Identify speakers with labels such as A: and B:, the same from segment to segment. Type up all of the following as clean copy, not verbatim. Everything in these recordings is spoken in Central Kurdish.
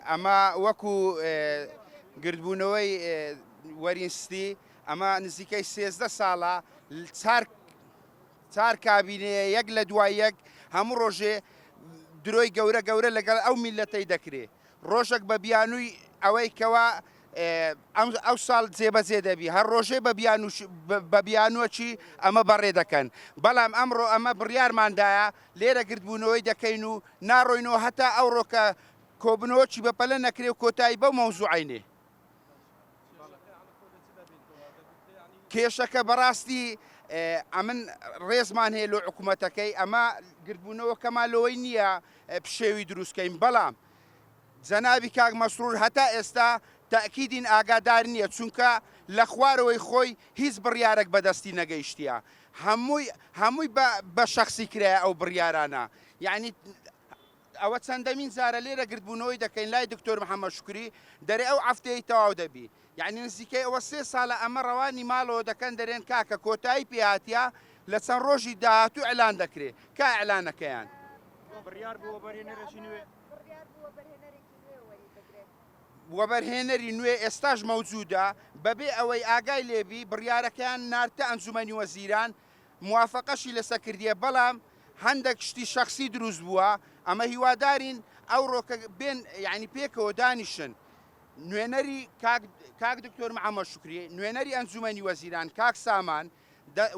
A: ئەمە وەکو گردبوونەوەی وەرین ستی ئەمە نزیکەی 13 ساڵە چار چار کابینەیە یەک لە دوای یەک هەموو ڕۆژێ درۆی گەورە گەورە لەگەڵ ئەو میلەتەی دەکرێ ڕۆژێک بە بیانووی ئەوەی کەوا ئەو ساڵ جێبەجێ دەبی هەر ڕۆژێ بە بیانوش بە بیانوەکی ئەمە بەڕێ دەکەن بەڵام ئەمڕۆ ئەمە بڕیارماندایە لێرە گردبوونەوەی دەکەین و ناڕۆینەوە هەتا ئەوڕۆ کە کۆبنەوەکی بەپەلە نەکرێ و کۆتایی بەو مەوزوعەی نێ. کێشەکە بەڕاستی ئەمن ڕێزمان هەیە لۆ حکوومەتەکەی ئەمە گردبوونەوەکەمان لەوەی نییە پشێوی دروستکەین بەڵام جەنابی کاک مەسرور هەتا ئێستا تەئکیدین ئاگادار نییە چونکە لە خوارەوەی خۆی هیچ بڕیارەک بەدەستی نەگەیشتیە هەمووی هەمووی بە بە شەخسی کرایە ئەو بڕیارانە یعنی ئەوە چەندەمین جارە لێرە گردبوونەوەی دەکەین لای دکتۆر محەممەد شوکری دەرێ ئەو هەفتەیەی تەواو دەبی یعنی نزیکەی ئەوە سێ ساڵە ئەمە ڕەوانی ماڵەوە دەکەن دەرێن کاکە کۆتایی پێهاتیە لە چەند ڕۆژی داهاتوو ئیعلان دەکرێ کا ئیعلانەکەیان
B: بڕیار بوو وەبەرهێنەرێکی نوێ
A: وەبەرهێنەری نوێ ئێستاش مەوجودە بەبێ ئەوەی ئاگای لێبی بڕیارەکەیان ناردتە ئەنجومەنی وەزیران موافەقەشی لەسەر کردیە بەڵام هەندەک شتی شەخسی دروست بووە ئەمە هیوادارین ئەوڕۆکە بێن یعنی پێکەوە دانیشن نوێنەری کاک کاک دکتۆر محەممەد شوکری نوێنەری ئەنجومەنی وەزیران کاک سامان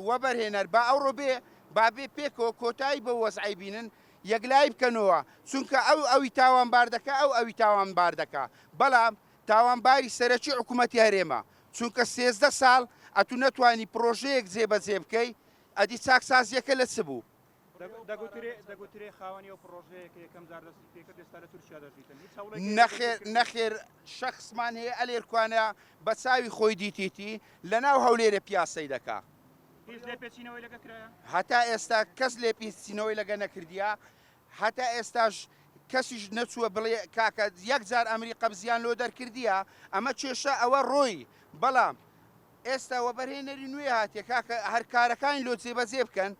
A: وەبەرهێنەر با ئەوڕۆ بێ با بێ پێکەوە کۆتایی بەو وەزعەی بینن یەکلایی بکەنەوە چونکە ئەو ئەوی تاوانبار دەکا ئەو ئەوی تاوانبار دەکا بەڵام تاوانباری سەرەکی حکوومەتی هەرێمە چونکە 13 ساڵ ئەتو نەتوانی پرۆژەیەک جێبەجێ بکەی ئەدی چاکسازیەکە لە چ بوو؟
B: دەگوترێ دەگوترێ خاوەنی ئەو پڕۆژەیە کە یەکەم جار دەستی پێکرد ئێستا لە تورکیا دەژیتن هیچ هەوڵێک هەیە بۆ
A: نەخێر
B: دەستگیرکردنی؟
A: نەخێر شەخسمان هەیە ئەلێرکوانە بە چاوی خۆی دیتیتی لەناو هەولێرێ پیاسەی دەکا.
B: هیچ لێپێچینەوەی لەگە کرایە؟
A: هەتا ئێستا کەس لێپیچینەوەی لەگە نەکردیە هەتا ئێستاش کەسیش نەچووە بڵێ کاکە یەک جار ئەمری قەبزیان لۆ دەرکردیە ئەمە کێشە ئەوە ڕۆی بەڵام ئێستا وەبەرهێنەری نوێ هاتیە کاکە هەر کارەکانی لۆ جێبەجێ بکەن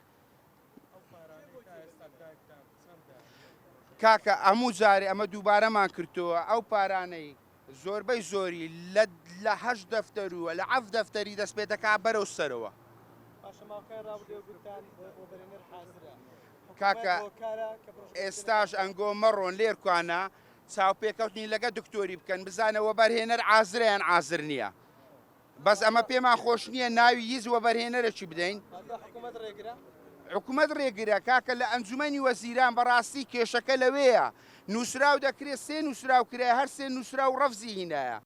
A: کاکە هەموو جارێ ئەمە دووبارەمان کردەوە ئەو پارانەی زۆربەی زۆری لە لە هەشت دەفتەر و لە حەفت دەفتەری دەست پێ دەکا بەرەو سەرەوە.
C: باشە ماوکای ڕابردوو گوتتان وەبەرهێنەر حازرە.
A: کاکە
C: حکومەت هۆکارە کە پرۆژەکە
A: ئێستاش ئەنگۆ مەڕۆن لێرکوانە چاوپێکەوتنی لەگە دکتۆری بکەن بزانە وەبەرهێنەر عازرە یان عازر نییە. بەس ئەمە پێمان خۆش نییە ناوی هیچ وەبەرهێنەرێکی بدەین.
C: واتە حکومەت ڕێگرە؟
A: حکومەت ڕێگرە کاکە لە ئەنجومەنی وەزیران بەڕاستی کێشەکە لەوێیە نووسراو دەکرێت سێ نووسراو کرایە هەر سێ نووسراو ڕەفزی هینایە.